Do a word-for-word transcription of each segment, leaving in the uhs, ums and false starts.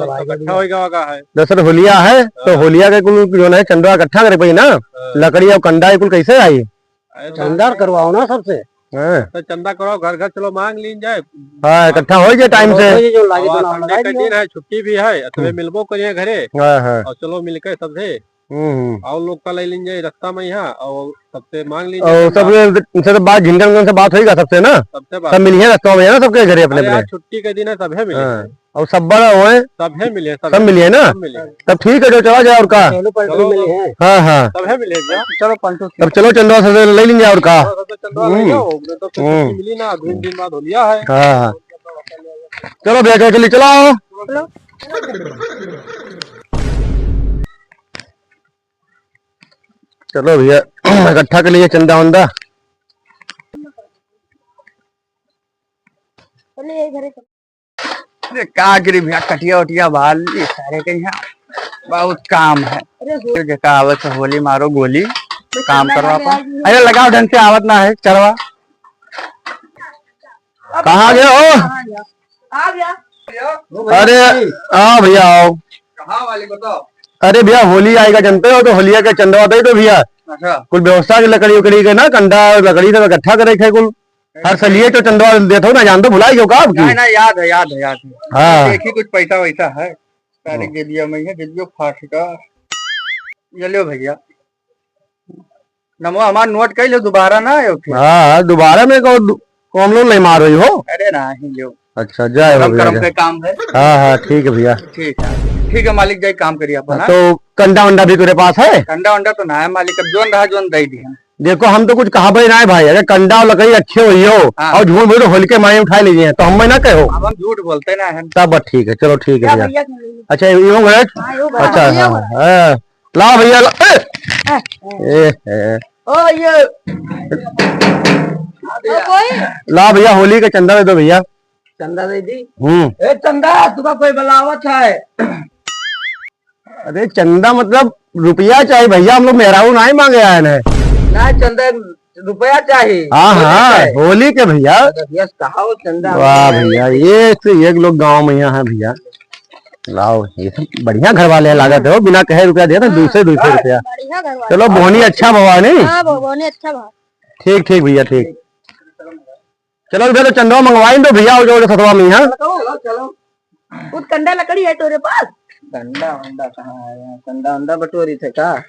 सब इकट्ठा होइगा वागा है। दरअसल होलिया है, तो हाँ। होलिया के कुल जो है चंदा इकट्ठा करे पड़ी ना, हाँ। लकड़ी और कंडा ये कुल कैसे आई? अरे तो चंदा करवाओ ना सबसे। हाँ। तो चंदा करवाओ, घर घर चलो मांग लीन जाए। हाँ, इकट्ठा हो जाए टाइम से। हो जाए, जो लागे और तो नाम संडे लगाई का दियो। दिन है, छुट्टी भी है, तबे हम्म। मिलबो करिए घरे। हाँ, हाँ। और चलो मिलके सबसे हम्म, हम्म। और लोग का ले लीन जाए रास्ता में यहाँ और सबसे मांग लीन और जाए। सबसे, उनसे तो बात, झिनकन उनसे बात होइगा सबसे ना? सबसे बात। सब मिलिए रास्ता में ना, सबके घरे अपने अरे, अपने। आज छुट्टी के दिन है, सभे मिले हाँ। हैं। और सब बड़ा होए। सभे मिले हैं, सब सभे। मिलिए ना? सब मिले हैं। तब ठीक है, जो चला जाए और का। चलो, पलटू चलो, मिले हैं। हाँ, हाँ। सभे मिले हैं भैया। चलो, पलटू तब चलो, चंदा से ले लीन जाए और का। चलो, सबसे चंदा ले हम्म। जाओ, नहीं तो फिर हम्म। छुट्टी मिली ना, दो दिन बाद होलिया है। हाँ, हाँ। चलो भैया, चलो, चलो, चलो। चलो। चलो भैया, इकट्ठा कर लिए चंदा वंदा। चलिए, इधर ही। अरे का करी भैया, कटिया उटिया बाल ये सारे के यहाँ बहुत काम है। अरे हो। जेका आवत है होली मारो गोली, काम करवा पा। अरे लगाओ ढंग से, आवत ना है चरवा। कहाँ गए हो? आ गया। अरे, हाँ भैया, आओ। कहाँ वाली बताओ? अरे भैया, होली आएगा, जानते हो, तो होलिया का चंदवा दे दो भैया। अच्छा। कुल व्यवस्था की लकड़ी उकड़ी के ना, कंडा लकड़ी सब इकट्ठा करे थे कुल। हर सलिए तो चंदवा देत हो ना, जान तो भुलाई गयो का आपकी? नहीं, नहीं, याद है, याद है, याद है। हाँ। देखी कुछ पैसा वैसा है। सारे हाँ। जेबिया में है, जेबियो फाट का। ये लो भैया। नमवा हमार नोट कइ लो, दोबारा ना आयो फिर। हाँ, हाँ, दोबारा में को, को हम लोग नहीं मार रही हो। अरे नहीं लो। अच्छा, जय हो करम, भैया, करम जय। के काम है। हाँ, हाँ, ठीक है भैया। ठीक है, ठीक है मालिक, जाए काम करिए अपन, हाँ, हाँ? तो कंडा वंडा भी तेरे पास है? कंडा वंडा तो ना है मालिक, अब जोन रहा जोन दे दिए। देखो, हम तो कुछ कहा भाई ना है भाई, अगर कंडा और लकड़ी अच्छे हुई हो हाँ। और झूठ बोलो, होलिके माई उठा लीजिए, तो हम ना कहो। अब हम झूठ बोलते ना है। तब ठीक है, चलो ठीक है क्या भैया। भैया? अच्छा, ये हो गए? हाँ, ये हो गए। अच्छा, हाँ, हाँ, हाँ। ला भैया, ला। ए! ए, ए। ओ, ये। ओ, कोई? ला भैया, होली का चंदा दे दो भैया। चंदा दे दी? हम्म। ए, चंदा, तुका कोई बुलावत है। अरे, चंदा मतलब रुपया चाही भैया, हम लोग मेहरारू नाहीं मांगे आए हैं। ना, चंदा रुपया चाही। हाँ, होली हाँ, के। होली के भैया। अरे भैया, कहाँ हो चंदा? वाह भैया, एक से एक लोग गाँव में यहाँ है भैया। लाओ, ये सब बढ़िया घर वाले हैं, लागत है, वो बिना कहे रुपया देता, हाँ, दो सौ, दो सौ रुपया। बढ़िया घर वाले। चलो, बोहनी अच्छा भवा नहीं? हाँ, बो-, बोहनी अच्छा भवा। ठीक, ठीक भैया, ठीक। चलो, इधर चंदवा मंगवाइन दो भैया, और जो सतवा में, हाँ? चलो, चलो। वो कंडा लकड़ी है तोरे पास? कंडा वंडा कहाँ है यहाँ? कंडा वंडा बटोरी थे का?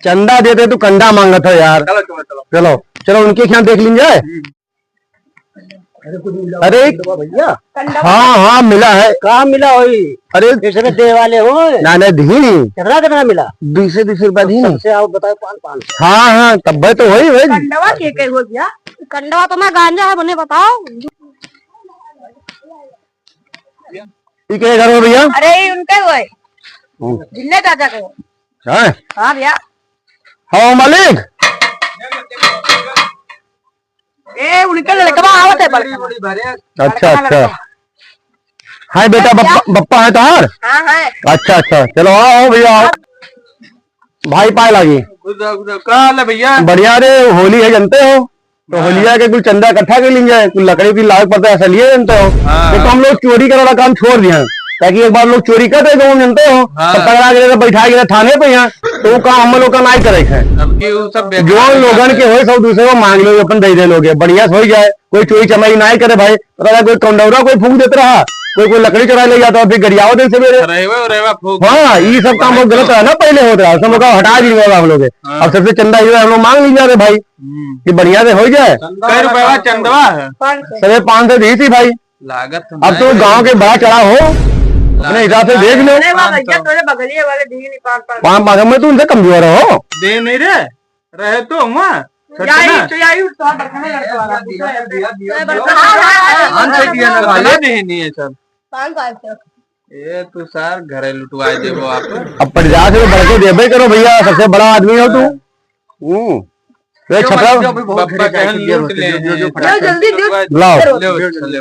चंदा देते तू कंडा मांगत हो यार। चलो, चलो, चलो। चलो, चलो, उनके यहाँ देख लीन जाए। हम्म। अरे, कुछ मिला अरे, भैया? कंडा हाँ, हाँ, मिला है। कहाँ मिला होई? अरे, इसमें दे वाले हो? ना, ना, दीनी। कितना, कितना मिला? दो सौ, दो सौ रुपया दीनी। सबसे आओ, बताओ, पाँच, पाँच सौ। हाँ, हाँ, तब भाई तो वही, वही। कंडवा के, के हो गया? कंडवा तो मैं गांजा है, उन्हें बताओ। ये के घर हो भैया? अरे, ये उनके हुए। हम्म। जिल्ले चाचा के। हाँ? हाँ भैया। हाँ, मालिक। ए, उनके लड़कवा आवत है बड़का। अच्छा, अच्छा। हाँ बेटा, बप्पा, बप्पा है तोहार? हाँ, है। अच्छा, अच्छा, चलो, आओ, आओ भैया, आओ। भाई पाए लागी। खुश रहो, खुश रहो। का हाल है भैया? बढ़िया रे, होली है, जानते हो? तो हाँ। होलिया के कुल चंदा इकट्ठा कर लीन जाए, कुल लकड़ी की लागत पड़ता है, ऐसा लिए जानते हो? हाँ, तो हाँ। हम लोग चोरी करे वाला काम छोड़ दिया, ताकि एक बार लोग चोरी कर दे, तो हम जानते हो, हाँ। तो पकड़ा गया, तो बैठा गया थाने पे यहाँ, तो वो काम हम लोग का नाहीं करे है। अब की वो सब बेकार जो है। लोगन के होए, सब दूसरे को मांग लो, अपन दे दे लोगे, बढ़िया से हो जाए, कोई चोरी चमारी नाहीं करे भाई। पता लगा कोई कंडौरा कोई फूंक देत रहा, कोई, कोई लकड़ी चुरा ले जाता, फिर गरियावत है सवेरे। रेवा, रेवा फूंक हाँ, देत ये सब काम बहुत गलत रहा ना, पहले होत रहा, सब लोग हटा दिए हम लोग। हाँ। अब सबसे चंदा ये हम लोग मांग लीन जा रहे भाई। हम्म। कि बढ़िया से हो जाए। कै रुपया चंदवा है? पाँच सौ। सभे पाँच सौ दी थी भाई। लागत तो अब तो नहीं। गांव के बड़ा चढ़ा हो, अपने हिसाब से देख लो। अरे वाह भैया, तोरे बगलिए वाले दी नहीं पाँच, पाँच। पाँच, पाँच में तो उनसे कमजोर हो। दे नहीं रे, रहे तो हुआ। यही, तो यही तो बड़का लड़का वाला। दिया, दिया, दिया, दिया। बड़का वाला। पाँच सौ दिया ना भाई। चला दे नहीं है सब। पाँच, पाँच सौ। ए, तू सार घरे लुटवाए देबो आप। अब पड़ जा, से बढ़ के देबे करो भैया, सबसे बड़ा आदमी हो तू। हम्म। ए, जो छपरा। जो भी बहुत बप्पा घरे कहन जाके लूट ले जो, जो, जो हैं, फटाक से जल्दी दे। लुटवाए दे। लाओ। ले, ले, ले।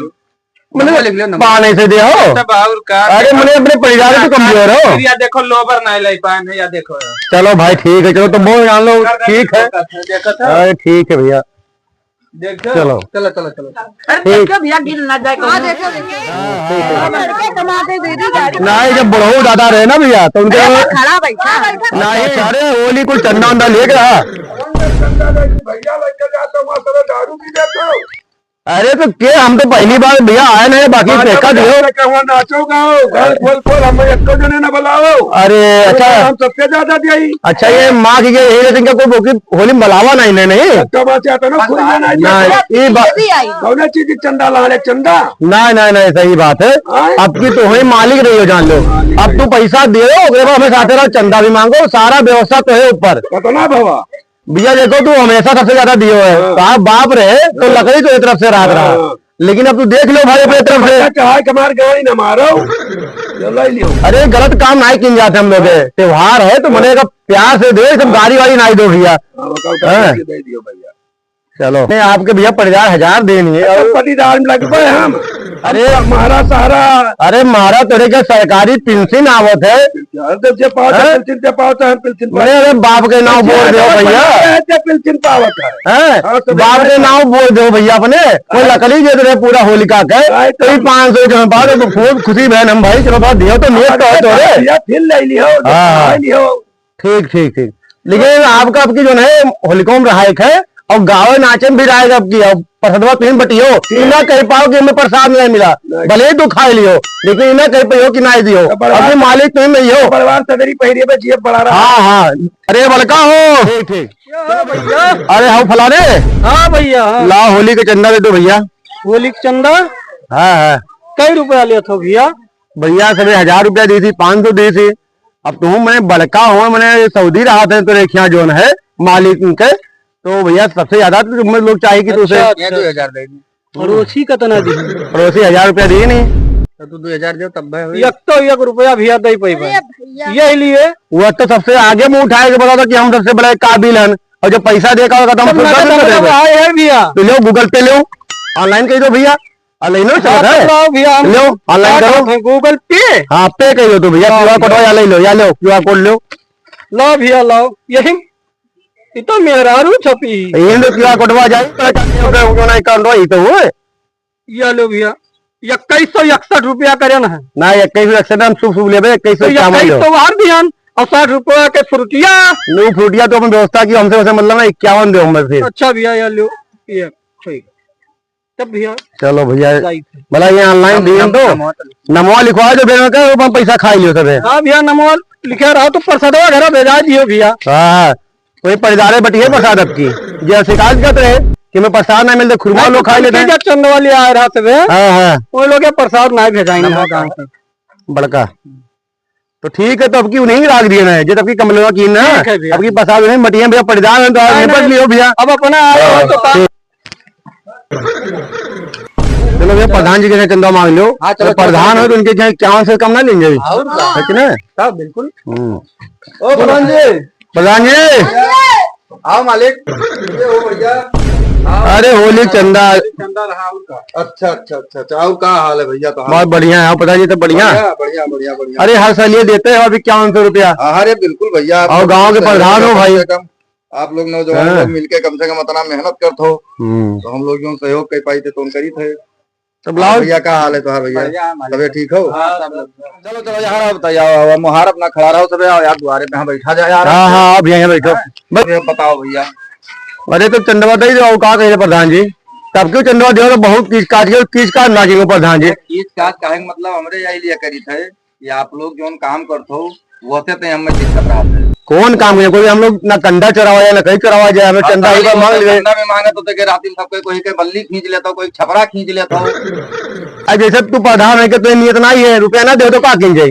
मतलब, लिख ले नंबर। पाने से दे हो। तब और का अरे, देखो? मने अपने परिवार को कमजोर हो। फिर या देखो, लोबर ना ले पाए हैं, या देखो। चलो भाई, ठीक है, चलो, तुम बहुत जान लो, ठीक है। देखो था। अरे, ठीक है भैया। देखो। चलो। चलो, चलो, चलो। अरे, ठीक। देखो भैया, गिर ना जाए हाँ, कहीं। देखो, देखो। हाँ, हाँ, हाँ। लड़के को नहीं, जब बुढ़ऊ दादा रहे ना भैया, तो उनके अरे, खड़ा बैठा। नहीं, अरे, होली कुल चंदा वंदा लेके रहा। भैया लेके जाता हूँ, सब दारू पी लेता हूँ। अरे, तो के, हम तो पहली बार भैया आए नहीं, बाकी बाजा देखा बजा दियो। के कहूँ नाचो गाओ, घर खोल खोल, हम एक जने ना बुलाओ। अरे, अच्छा। हम सबसे ज्यादा दिया। अच्छा, ये माँ की ये, ये इनका कोई होली मलावा नहीं, नहीं, नहीं। अच्छा, बात है, तो ना, खुल जाना है। नहीं, ये बात ये भी आई। कौन चीज की चंदा ला ले, चंदा? नहीं, नहीं, नहीं, सही बात है। हाँ? अब की तो वही मालिक रही हो, जान लो। अब तू पैसा दे, ओकरे बाद हमें साथे रहो, चंदा भी मांगो, सारा व्यवस्था तो है ऊपर। कितना भवा? भैया देखो, तू हमेशा सबसे ज्यादा दियो है। हाँ। साहब बाप रहे, तो हाँ। लकड़ी तो एक तरफ से रात रहा। हाँ। लेकिन अब तू देख लो भाई, अपने तरफ से। चढ़ाई के मार गाड़ी ना मारो। जो ले लियो। अरे, गलत काम नहीं किन जाते हम लोग। हाँ। त्योहार है, तो हाँ। मने का प्यार से दे, सब हाँ। गाड़ी वाड़ी नहीं दो भैया। हाँ, बताओ, हाँ। कैसे दे दियो भैया? चलो। नहीं, आपके भैया पड़ीदार हजार देनी है। अच्छा, पड़ीदार में लगबे हम। अरे। हमारा सारा। अरे, मारा तोरे के सरकारी पेंशन आवत है। यार, जब जे पावत है, हैं? पेंशन जे पावत है, हम पेंशन पावत है। अरे, बाप के नाम बोल दो भैया। जे पेंशन पावत है। हैं? हाँ, तो बाप के नाम बोल दो भैया अपने। कोई हाँ। लकड़ी दे दे पूरा होलिका के। हाँ, तो तो ये पाँच सौ के बाद तो खूब खुशी बहन हम भाई, चलो बात दियो तो नेक तो है तोरे। भैया, फिर ले लियो, हाँ। ले लियो। ठीक, ठीक, ठीक। लेकिन आपका, आपकी जो है, होलिको में रहाइक है और गावे नाचे में भी रहाइक आपकी, और प्रसादवा तुम बटियो, ई ना कह पाओ कि हमें प्रसाद नहीं मिला, नहीं। भले ही तू खा लियो, लेकिन ई ना कह पाओ कि नहीं दियो। तो बड़वा अपने मालिक तुम नहीं हो। बड़वा सदरी पहिरे पे जिए बड़ा रहा। हाँ, हाँ। अरे बड़का हो। ठीक, ठीक। क्या हो भैया? अरे हो फलाने। हाँ भैया, हाँ। ला होली के चंदा दे दो भैया। होली के चंदा? हाँ, हाँ। कई रुपया लेत हो भैया? भैया सभी हजार रुपया दी थी, पाँच सौ दी थी। अब तुम मने बड़का हो, मने सऊदी रहत है, तो रेखिया जोन है मालिक उनके, तो भैया सबसे ज्यादा तो तुम लोग चाहिए कि तुमसे अच्छा, अच्छा। दो हजार दे दी। पड़ोसी कितना दी? पड़ोसी हजार रुपया दी नहीं। तो तू दो हजार दे, तब भाई हुई। एक तो एक रुपया भैया दे पाई अरे भाई। भैया। यही लिए। वो तो सबसे आगे मुंह उठाए के बता दो कि हम सबसे बड़े काबिल हन, और जब पैसा दे का होगा तो हम सब खुद नगद का हमारे देबे। भाई है भैया। तो लो Google Pay लो, online कर दो भैया। आ, ले लो, हाँ, चलत है। तो लाओ भैया, हम लो, online क्या करो। करत हैं, Google Pay? हाँ, Pay कर दो तो भैया, लाओ क्यूआर कोड भैया। या ले लो, या लो, क्यूआर कोड लो। लाओ भैया, लाओ। यही, ये तो मेहरारू छपी। ये लो, क्यूआर कोड आ जाए, तो क्या होगा, होगा ना, account वही तो हुए। ये लो भैया, इक्कीस सौ इकसठ रुपया करे ना है। ना, इक्कीस सौ इकसठ हम शुभ शुभ लेबे, इक्कीस सौ तो इक्यावन इक्कीस दो। सौ बाहर दिहन और साठ रुपया के फ्रूटिया। लो, फ्रूटिया तो अपन व्यवस्था की, हमसे वैसे मतलब ना, इक्यावन दो हमें फिर। अच्छा भैया, ये लो, ये, ठीक। तब भैया। चलो भैया, जाई थे। भला ये online नम-, दिए नम-, तो नमवा तो लिखो। नमवा लिखवा दो, बेटा का अपन पैसा खा लियो सबे। हाँ भैया, नमवा लिखे रहो तो प्रसादवा घर भेजा दियो भैया। हाँ, हाँ। कोई परिदारे बटी है प्रसाद आपकी, जे शिकायत करत रहे कि मैं प्रसाद ना मिलते, खुरमा हाँ, लोग खा तो लेते हैं। जब चंदवा ले आए रहा सबे, हाँ, हाँ। वो लोग ये प्रसाद ना भेजाएंगे नमवा यहाँ गाँव से। बड़का। तो ठीक है, तो अब की उन्हीं राख दिए ना, जे तब की कमलवा की ना, ठीक है भैया। अब की पसाद नहीं, मटिया भैया, पटीदार है, तो आज नहीं, निपट नहीं। लियो भैया। अब अपना आए हो तो हाँ, काम। ठीक। चलो भैया, प्रधान जी के यहाँ चंदा मांग लो। हाँ, चलो, तो प्रधान चलो। हो तो उनके यहाँ इक्यावन से कम ना लेंगे अभी। और क्या? है कि ना? हाँ, बिल्कुल। हम्म। ओ प्रधान जी। प्रधान जी। आओ मालिक, ये हो भैया। आओ। अरे होली चंदा। चंदा रहा और का। अच्छा, अच्छा, अच्छा, अच्छा। और का हाल है भैया? तो हाल बहुत बढ़िया है, आप बताइए तो बढ़िया। बढ़िया, बढ़िया, बढ़िया, बढ़िया। अरे हर साल ये देते हो अभी इक्यावन सौ रुपया। हाँ, अरे बिल्कुल भैया, आप और लोग गाँव के सहयोग प्रधान हो कम भाई। से कम, आप लोग नौजवान हाँ। लोग मिलके कम से कम इतना मेहनत करत हो, हम्म। तो हम लोग जो सहयोग कर पाई थे तो हम करी थे। तब और लाओ। भैया, का हाल है तुम्हारा भैया? बढ़िया है, मालिक। तबीयत ठीक हो? हाँ, सब लोग। चलो, चलो, यहाँ रहो, बताइए, आओ, आओ, मुहार अपना खड़ा रहो, सब आओ यार, दुआरे पे यहाँ बैठा जाए यार। हाँ, हाँ, आप यहाँ, यहाँ बैठो। हाँ, बस। ये बताओ भैया। अरे, तो चंदवा दे दो, का कहे प्रधान जी? तब क्यों चंदवा दे दो, बहुत कीच काट के, कीच काट ना कियो प्रधान जी। कीच काट काहे के मतलब, हमरे यही लिए करी थे कि आप लोग जोन काम करत हो, वहसे ते हमें दिक्कत रहत है। कौन काम है? कोई हम लोग ना कंडा चरावा जाए, ना कहीं चरावा जाए, हमें हाँ, चंदा तो एक बार मांग लेवे। चंदा में मांगे तो देखे रात दिन सबके कोई के बल्ली खींच लेता हो, कोई छपरा खींच लेता हो। अब जैसे तू प्रधान है कि तू नियत नहीं है, रुपया ना दे तो का किन जाई?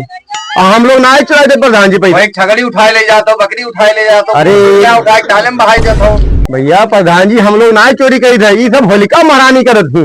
और हम लोग ना ही चुराए थे प्रधान जी पैसा। भाई छगड़ी उठाए ले जाता हो, बकरी उठाए ले जाता हो, अरे। क्या उठाए टाले में बहाई जाता हो। भैया प्रधान जी हम लोग ना ही चोरी करी थे, ये सब होलिका महारानी करत थी।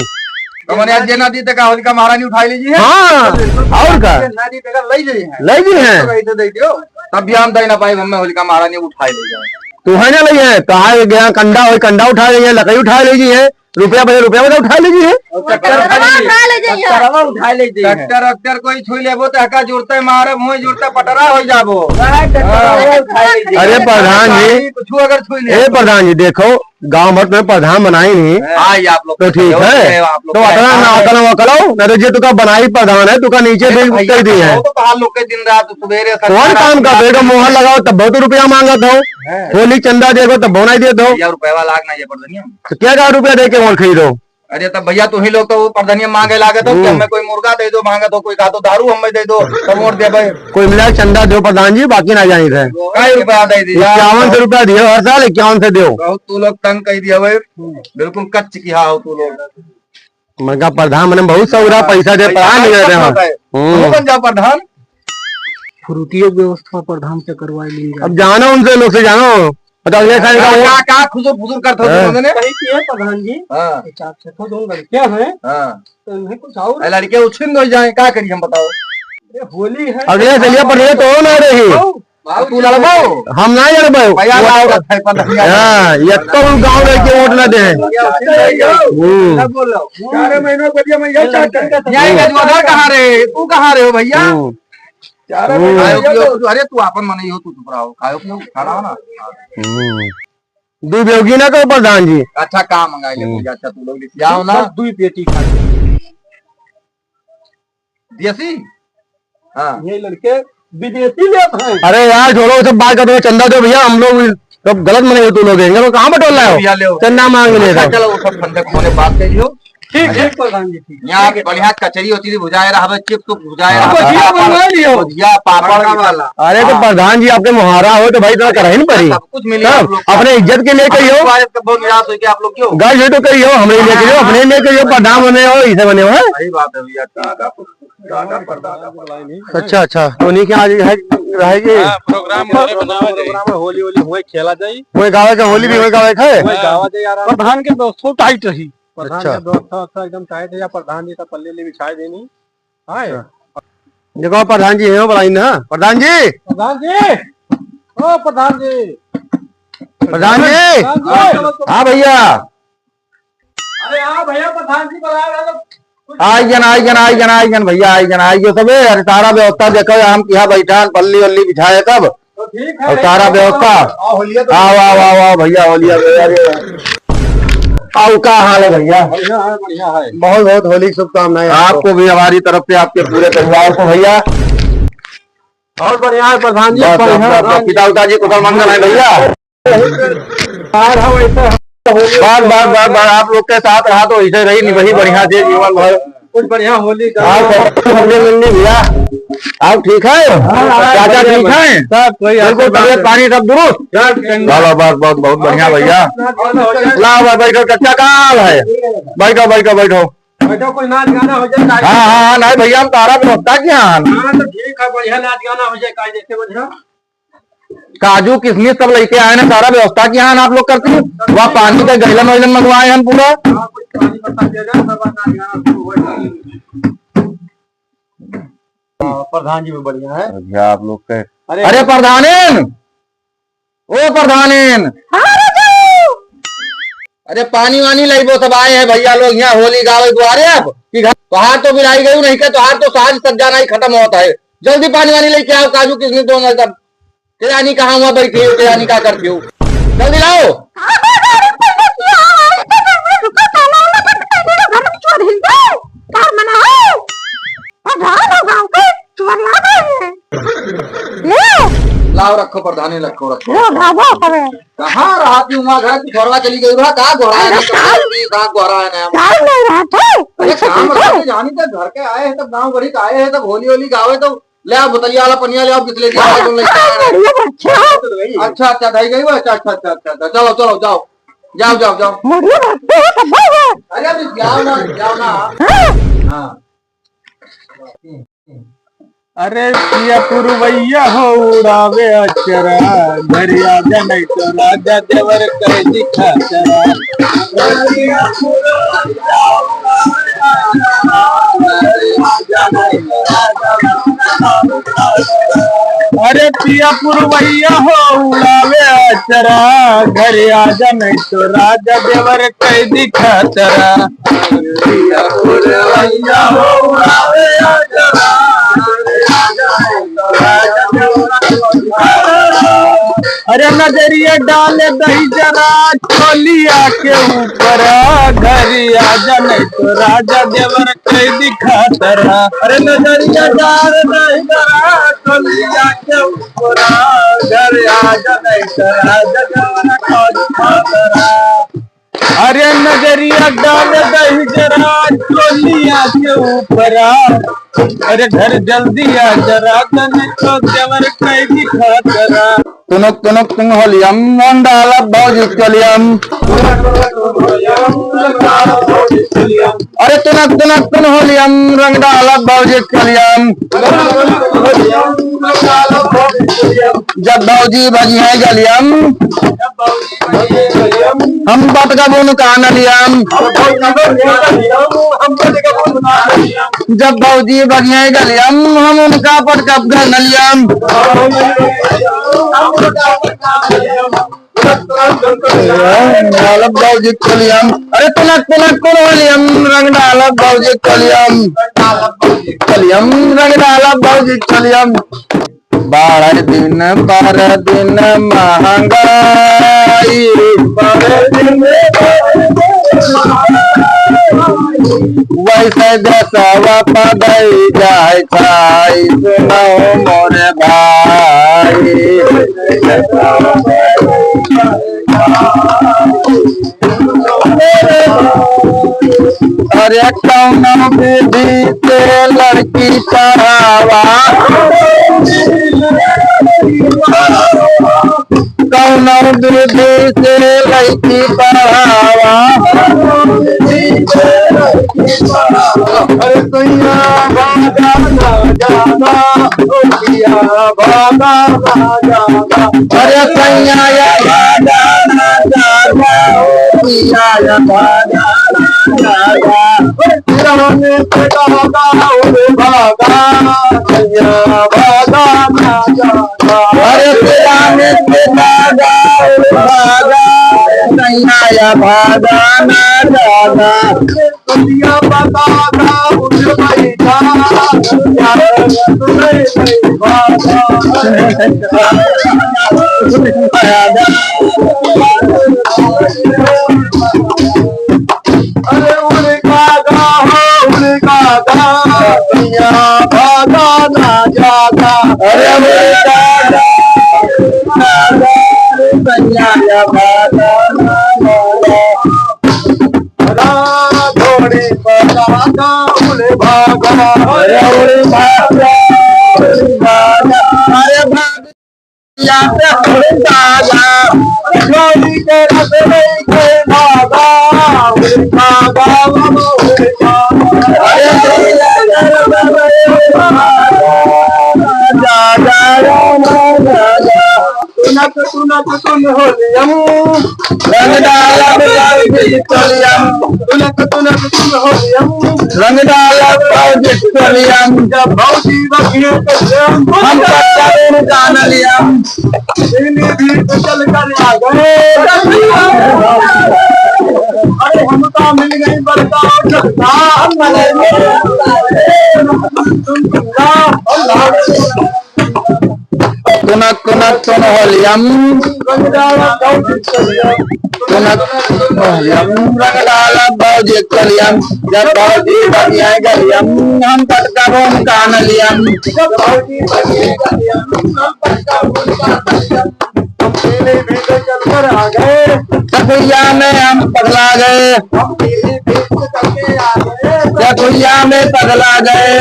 तो मने आज जे ना दी तो का होलिका महारानी उठाई लीजिए? हाँ, और का? ना दी तो का ले जाइए। ले जी हैं। तो वही तो दे दियो। तब भी हम दे ना पाए, हमें होलिका महारानी उठाई ले जाए। तू है ना ले है, तो आए गया कंडा हो, कंडा उठा ले है, लकड़ी उठा ले जी है। रुपया बदे, रुपया बदे उठा लीजिए। और ट्रैक्टर उठा लीजिए। उठा ले जाइए। ट्रैक्टरवा उठा ले जाइए। ट्रैक्टर, ट्रैक्टर कोई छुई लेबो तो एका जुड़ते मारब, हुई जुड़ते पटरा हो जाबो। हाँ, ट्रैक्टरवा हाँ। उठा ले जाइए। अरे प्रधान जी, कुछ अगर छुई ले ए तो। प्रधान जी, देखो, गांव भर में प्रधान बनाई नहीं, हाँ, ये आप लोग तो के ठीक सहयोग है। है, आप लोग तो के अतना ना सहयोग है। अतना वो करो, ना तो जे तुका बनाई प्रधान है, तुका नीचे अरे भी तो भैया, कर दी है। तो बाहर लोग के दिन रात सुबेरे कौन सरकार काम का? बेटा मोहर लगाओ, तब बहुत रुपया मांगत हो। हाँ। होली चंदा देखो, तब बनाई देत हो। भैया, रुपया लाग ना ये प्रधानिया। तो क्या का रुपया दे के वोट खरीदो? अरे तब भैया, तुही लोग तो वो प्रधानिया मांगे लागत हो कि हम्म। हमें कोई मुर्गा दे दो, मांगत हो, कोई कहा तो दारू हमें दे दो, तब वोट देबे। कोई मिला चंदा दो प्रधान जी, बाकी ना जानी थे। कई रुपया दे दी? इक्यावन सौ रुपया दियो हर साल, इक्यावन सौ दियो। बहुत तू लोग तंग कर दिया भाई, बिल्कुल कच्च की हाँ हो तू लोग। मैं कहा प्रधान, मैंने बहुत सौरा हाँ, पैसा दे, पैसा प्रधान नहीं नहीं रहते हैं। होता है। हम्म। तू बन जाओ प्रधान। फ्रूटियों की व्यवस्था प्रधान से करवा ली जाए। अब जानो उनसे, लोग से जानो। अच्छा, अगले साल का हाँ, वो का, का खुसुर फुसुर करत हो हाँ। तुम लोगों ने? सही किए प्रधान जी। हाँ। ये चार छह ठो दो लड़के हैं। हाँ। तो इन्हें कुछ और ए, लड़के उछिन हो जाए, का करी हम बताओ? अरे, होली है। अगले साल ये पर ये तो हो ना रही। बाबू, बाबू तू जी, लड़बाओ? हम ना लड़बाओ। भैया, वो लाओ, तो है, पता नहीं। हाँ, ये तो उन गाँव रह के वोट ना दे। भैया, उछिन हो जाए। हम्म। क्या बोल रहा हूँ? चार महीनों को दिया, मैं ये ये चाहता लड़के है। का तो न्याय का जो आधार कहाँ रहे? तू कहाँ रहे हो भैया? हम्म। चार हम्म। महीनों को दिया तो अरे तू आपन मनई हो, तू चुप रहो। खायो पियो, खाना हो ना। हम्म। दू बेवगी ना कहो प्रधान जी। अच्छा, का मंगाई ले हम्म। तू? अच्छा, तू लोग लिखियाओ ना। बस दुई पेटी खा ले। देसी? हाँ। ये लड़के विदेशी लेत हैं। अरे यार, छोड़ो, सब बात करते हैं, चंदा दो भैया, हम लोग सब गलत मने हो तू लोग, इनका कहाँ बटोर लाए हो? भैया, ले हो। चंदा मांग ले अच्छा, रहे हो। चलो, वो सब ठंडक होने बात कर लियो। ठीक, अरे, ठीक, प्रधान जी, ठीक। यहाँ ठीक है। बढ़िया कचरी उचरी भुजाए रहबे, चिप्स उप्स भुजाए हाँ। रहबे, भुजिया पापड़, बनवा लियो। भुजिया, पापड़ बड़का वाला। अरे तो हाँ। प्रधान जी आपके मुहारा हो तो भाई इतना करही न पड़ी। सब कुछ मिली तब आप लोग को। अपने इज्जत के लिए कहियो। हमारे तो बहुत निराश हो गया आप लोग क्यों? गाय ये तो कहियो, हमरे लिए कहियो, हाँ। अपने लिए कहियो, प्रधान बने हो, इसे बने हो, हैं? सही बात है भैया, ठीक है। दादा परदादा परदादा। अच्छा, अच्छा, तो उन्हीं के आज है, रहेगी? हाँ, प्रोग्राम होले बनावे जाई। प्रोग्राम है, होली, होली हुए खेला जाई। वही गावे के होली भी वही गावे के है? वही गावा जाई यार। प्रधान के व्यवस्था टाइट रही। प्रधान अच्छा। के व्यवस्था, व्यवस्था एकदम टाइट है, या प्रधान जी का पल्ले ले बिछाए देनी। हाँ। अच्छा। देखो प्रधान जी हैं, बुलाई ना। प्रधान जी। प्रधान जी। ओ प्रधान जी। प्रधान जी। प्रधान जी। हाँ भैया। अरे हाँ भैया, प्रधान जी बुला रहे हैं। आई जन, आई जन, आई जन, आई जन भैया, आई जन, आई जन सबे। अरे सारा व्यवस्था देखो, हम किहा बैठा, पल्ली वल्ली बिछाए सब। तो ठीक है, और सारा व्यवस्था। आओ, होलिया तो आओ, आओ, आओ, आओ भैया, होलिया, होलिया। आओ, का हाल है भैया? बढ़िया है, बढ़िया है। बहुत, बहुत होली की शुभकामनाएं आपको। आपको भी हमारी तरफ से, आपके पूरे परिवार को भैया। बहुत बढ़िया है प्रधान जी, बस, बढ़िया बस, बस, प्रधान जी। पिता उता जी कुशल मंगल है भैया। यार, हम ऐसे होली बस, बस, बस, बस, आप लोग के साथ रहा तो ऐसे रही, नहीं वही बढ़िया से जीवन भर। कुछ बढ़िया होली का। हाँ, सब होली मिलनी भैया। आप ठीक है? हाँ, हाँ, चाचा बढ़िया, ठीक बढ़िया। है? सब कोई बिल्कुल, आशीर्वाद तबीयत है। पानी सब दुरुस्त? सब चंगा। चलो, बस, बहुत, बहुत बढ़िया भैया। नाच गाना हो जाए। ला, भाई, बैठो, चाचा, का हाल है? बैठो, बैठो, बैठो। बैठो, कोई नाच गाना हो जाए। हाँ, हाँ, हाँ, नहीं भैया, हम तारा व्यवस्था किया है। हाँ, तो ठीक है, बढ़िया नाच गाना हो जाए, काहे देखे बढ़िया। काजू किशमिश सब लेके आए हैं, सारा व्यवस्था किया है आप लोग करती हैं। वहाँ पानी का गैलन वैलन मंगवाए हैं पूरा। हाँ, कुछ पानी पत्ता दिया जाए, सब आता है, यहाँ शुरू हो जाए। हाँ, प्रधान जी भी बढ़िया है। बढ़िया आप लोग के। अरे अरे प्रधानेन, ओ प्रधानेन। हाँ, राजू। अरे पानी वानी लइबो, सब आए हैं भैया लोग यहाँ होली गावे दुआरे। अब कि घर तोहार तो बिलाई गई नहीं के, तोहार तो साज सज्जा नहीं खत्म होता है। जल्दी पानी वानी लेके आओ, काजू किशमिश दोनों सब। के जानी कहाँ हुआ बैठी हो, के जानी का करती हो, जल्दी लाओ। लाओ, रखो प्रधानी, रखो, रखो। कहाँ रहा तू? वहाँ घर की छोरवा चली गई रहा, कहाँ गोहरा है? कहाँ गोहरा है ना? अरे काम रहा, जानी तो घर के आए हैं, तब गाँव भरी के आए हैं, तब होली होली गावे, तो ले आओ, बोतलिया वाला पनिया ले आओ, बिस्लेरी वाला, जो लेके आया है। बढ़िया बच्चा। अच्छा, अच्छा, धई गई वो, अच्छा, अच्छा, अच्छा, अच्छा, अच्छा, चलो, चलो, जाओ, जाओ, जाओ, जाओ। बढ़िया बच्चा है, सब भाई है। अरे, अभी जाओ ना, जाओ ना। हाँ। हाँ। अरे, पिया पुरवैया हो उड़ावे अचरा, घरिया जनई तो राजा देवर कर दिखा चरा। अरे पिया पुरवैया हो उड़ावे अचरा, घरे आजा नहीं तो राजा देवर कई दिखा तरा। पिया पुरवैया हो उड़ावे अचरा, घरे आजा नहीं तो राजा देवर कई दिखा तरा। अरे नजरिया डाल दही जरा चोलिया के ऊपरा, घरे आजा नहीं तो राजा देवर कई दिखा तरा। अरे नजरिया डाल दही जरा चोलिया के ऊपरा, घरे आजा नहीं तो राजा देवर कई दिखा तरा। अरे नजरिया डाल दही जरा चोलिया के ऊपरा, अरे घर जल्दी आ जरा, नहीं तो देवर कई दिखा तरा। तुनक तुनक तुन होलियम, रंग डालब भौजी चोलियम। अरे तुनक तुनक तुन होलियम, रंग डालब भौजी चोलियम। जब भौजी भगी है गलियम, हम पटकब उनका नलियम। जब भौजी भगी है गलियम, हम उनका पटकब घर नलियम। रंग डालब भौजी चोलियम, अरे तुनक तुनक तुन होलियम, रंग डालब भौजी चोलियम, चोलियम, रंग डालब भौजी चोलियम। बारह दिन पर दिन महंगाई, बारह दिन पर दिन महंगाई। वैसे देशवा पदई जाए छाई, सुनो मोरे भाई। अरे कौनो विधि से लड़की पढ़ावा, कौनो विधि से लड़की पढ़ावा। अरे सैया भागा ना जाना, ओ पिया भागा ना जाना। अरे सैया या भागा ना जाना, ओ पिया या भागा ना जाना। अरे तेरा में तेरा भागा, ओ भागा, सैया भागा ना जाना। अरे तेरा में तेरा भागा, ओ भागा, सैया या भागा ना जाना। दुनिया बता दा उठ बैठा, यार, तू नहीं बैठा। अरे उड़ कागा हो, उड़ कागा, दुनिया भागा ना जागा। अरे उड़ कागा, कागा, दुनिया भागा ना जागा। रा घोड़ी पर कागा उड़े भागा। अरे उड़े भागा, उड़े भागा। अरे भाग, या पे उड़े भागा। घोड़ी के रस नहीं खे भागा। उड़े भागा, बाबा उड़े भागा। अरे जागा, जागा, जागा। तुनक तुनक तुन होलियम। रंग डालब भौजी चोलियम। तुनक तुनक तुन होलियम। रंग डालब भौजी चोलियम। जब भौजी बगिए तो हम पत्ता कान लियम। पीली भीड़ पे चल कर आ गए। अरे हमका मिल गई बड़का और छोटका। हम मनाएंगे। तुम तुम ना। तुनक तुनक तुन होलियम। तुनक तुनक तुन होलियम, रंग डालब भौजी चोलियम। जब भौजी बनिए गलियम, हम पटकब उनका नलियम। जब भौजी बनिए गलियम, हम पटकब उनका नलियम। हम पीली भीड़ से चल कर आ गए। सखुइया में हम पगला गए। हम पीली भीड़ से चल के आ गए। सखुइया में पगला गए।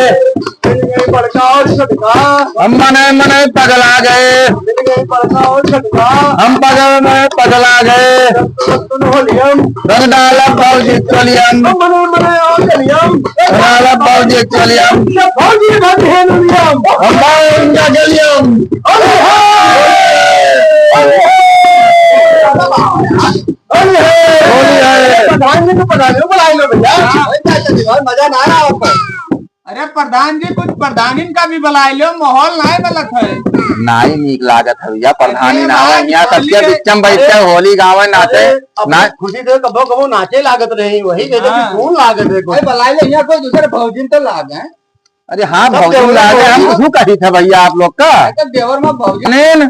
मिल गए बड़का और छोटका। हम मने मने पगला गए। मिल गए बड़का और छोटका। हम पगल में पगला गए। तुम होलियम। रंग डालब भौजी चोलियम। हम मने मने आ गलियम। रंग डालब भौजी चोलियम। ये भौजी भौजी है नलियम। हम बाउंडा गलियम। अरे हे! अरे हे! अरे हे! होली है। प्रधान जी को पधारियो, बुला लो भैया। मजा ना आया आपको। अरे प्रधान जी, कुछ प्रधानिन का भी बुलाए लो, माहौल नाय गलत है। नाई नीक लागत है भैया, प्रधानी अरे ना आवे, बात यहाँ होली सबके के, बिच्चम बैठ के अरे, होली गावे, नाचे, अरे, अपनी ना। खुशी से कबो कबो नाचे लागत नहीं, वही कहते कि हाँ। कौन लागत है कुछ? अरे, बुलाए लो, यहाँ कोई दूसरे भौजिन तो लाग हैं। अरे हाँ, सब भौजिन देवर लाग हैं, हम भौजी। क्यों कही थे भैया आप लोग का? अरे, तो देवर में भौजी। नहीं,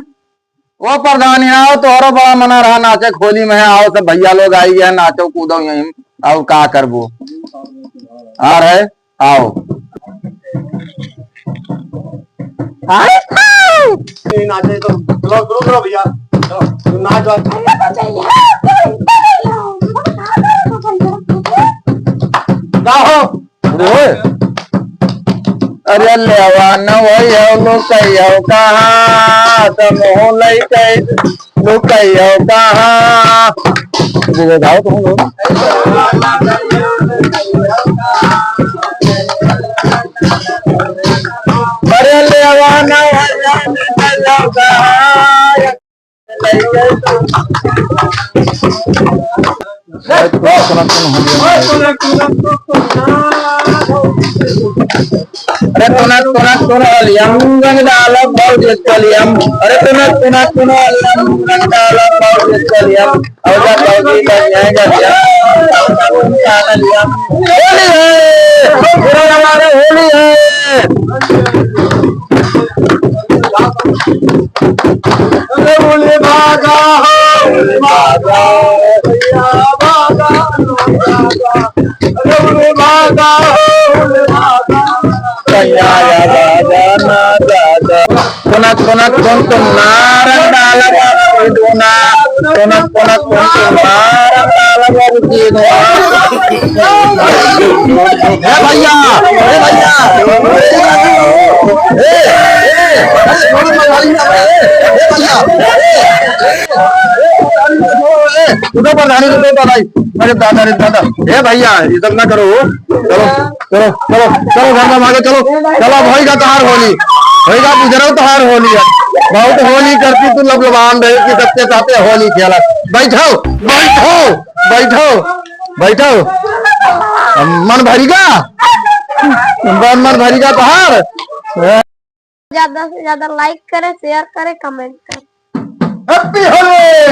ओ प्रधान, यहाँ आओ, तोहरो बड़ा मना रहा नाचे होली में, आओ सब भैया लोग आई गए, नाचो कूदो यहीं, आओ का करबो। आ रहे, आओ। आए, आए। ये नाचे तो रुको, रुको, रुको भैया, चलो, तुम नाच वाच। गाओ। ओए। अरे लेवा न वही हो लुकई हो कहाँ, तुम हो लइके लुकई हो कहाँ। दे दे, गाओ तुम लोग। अरे लेवा न वही हो लुकई हो कहाँ। अरे टुनक, टुनक, टुनक, टुनक, होलिया में रंग डालब भौजी चलियम। अरे टुनक, टुनक, टुनक, होलिया में रंग डालब भौजी चलियम। और जा भौजी का न्याय कर दिया। होली है, पूरा हमारा होली है। अरे बोले भागा हो, बोले भागा, भैया भागा, भागा। अरे बोले भागा हो, बोले भागा, भैया भागा ना दादा। टुनक टुनक टुन टुन ना रंग डाला बाबू की दूना। टुनक टुनक टुन टुन ना रंग डाला बाबू की दूना। ए भैया, ए भैया, ए, ए, अरे छोड़ो ना भाई, ए, ए भैया, ए, ए, रुको प्रधानी, रुको प्रधानी। अरे दादा, अरे दादा, ए भैया, ये सब ना करो, चलो। चलो, चलो, चलो, घर में भागे, चलो, चलो, अब होइगा तोहार होली, होइगा गुजरल तोहार होली। अब बहुत होली करती तू लबलबान रहे कि सबके साथे होली खेला। बैठो, बैठो, बैठो, बैठो। मन भरिगा, मन, मन भरिगा तोहार। ज्यादा से ज्यादा like करें, share करें, comment करें। Happy होली।